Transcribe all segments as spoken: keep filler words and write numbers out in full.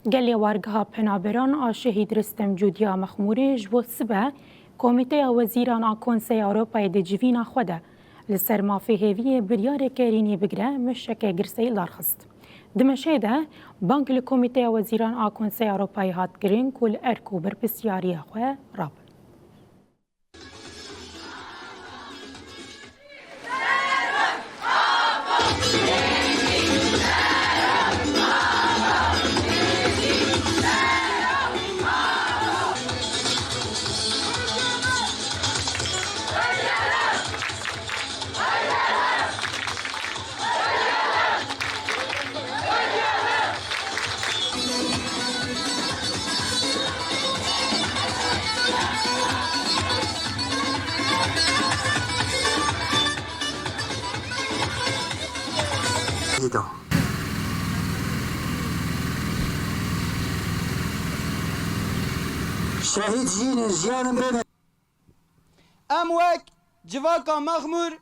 Gelê Wargeha Penaberan a Şehîd Ristem Cûdiya Mexmûrê ji bo sibe Komîteya Wezîran a Konseya Ewropayê di civîna xwe de li ser mafê hêviyê biryarê kerînî bigire meşeke girseyî darxist. Di meşê de bang li Komîteya Wezîran a Konseya Ewropayê hat kirin ku li erk û berpirsyariya xwe rabin. Şehîd jî ne jiyanin bê. Em wek civaka Mexmûr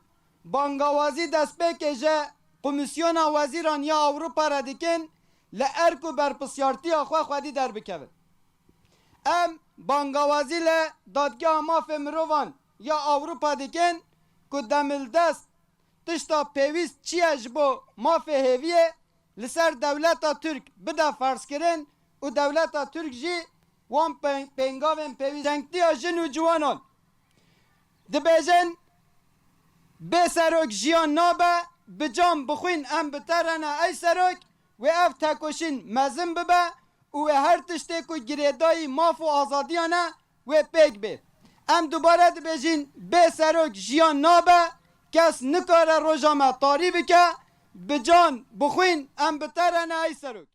bangawazî destpêkê ji Komîsyona Wezîran ya Ewropa re dikin, li erk û berpirsiyartiya xwe xwedî derbikevin. Em bangawazî li Dadgeha Mafê Mirovan ya Ewropa dikin ku demildest tişta pêwîst çi ye ji bo mafê hêviyê li ser dewleta Tirk bide ferzkirin û dewleta Tirk jî wan pe-, pêngavên pêwîst. Tengtiya jin û ciwanan dibêjin, bê serok jiyan nabe, bi can bi xwîn em bi te re ne ey serok, wê ev tekoşîn mezin bibe û wê her tiştê ku girêdayî maf û azadiyan e, wê pêk bê. Em dubare dibêjin, bê serok jiyan nabe, kes nikare roja me tarî bike, bi can, bi xwîn em bi te re ne ey serok.